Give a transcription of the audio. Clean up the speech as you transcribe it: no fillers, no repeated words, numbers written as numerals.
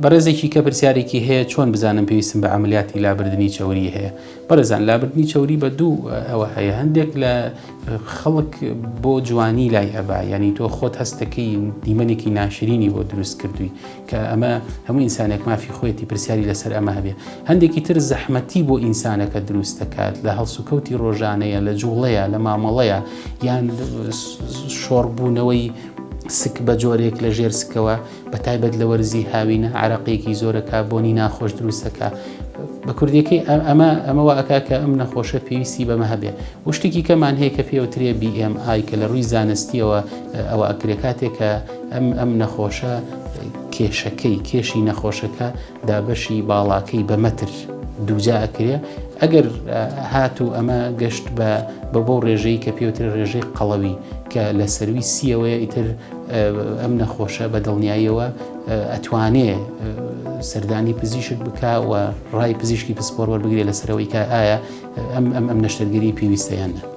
بەڕێزێکی کە پرسیارێکی هەیە چۆن بزانم پێویستم بە عملیاتی لابردنی چەوری هەیە؟ بەڕێزان لابردنی چەوری بە دوو ئەوە هەیە هەندێک لە خەڵک بۆ جوانی لای ئەبا یعنی تۆ خۆت هەستەکەی دیمەنێکی ناشرینی بۆ دروست کردووی کە ئەمە هەموو ئینسانێک مافی خۆیەتی پرسیاری لەسەر ئەمە هەبێ هەندێکی تر زەحمەتی بۆ ئینسانەکە دروست دەکات لە هەڵسوکەوتی ڕۆژانەیە لە جوڵەیە لە مامەڵەیە یان شۆڕبوونەوەی سک بە جۆرێک لە ژێر سکەوە بە تایبەت لە وەرزی هاوینە عرەقێکی زۆرەکە بۆنی ناخۆش دروستەکە بە کوردیەکەی ئەمە ئەمە وا ئەکا کە ئەم نەخۆشە پێویستی بەمە هەبێ و شتێکی کەمان هەیە کە پێوترێ BMI کە لە ڕووی زانستیەوە ئەوە ئەکرێ کاتێک کە ئەم ئەم نەخۆشە کێشەکەی کێشی نەخۆشەکە دابەشی باڵاکەی بە مەتر دووجا ئەکرێ ئەگەر هاتوو ئەمە گەشت بە بە بۆ ڕێژەی کە پێوترێ ڕێژەی قەڵەوی کە لە سەروی سیەوەیە ئیتر ئەم نەخۆشە بە دڵنیاییەوە ئەتوانێ سەردانی پزیشک بکا و ڕای پزیشکی پسپۆر وەربگرێ لەسەرەوەی کە ئایا ئەم ئەم ئەم نەشتەرگەری پێویستە یان نە.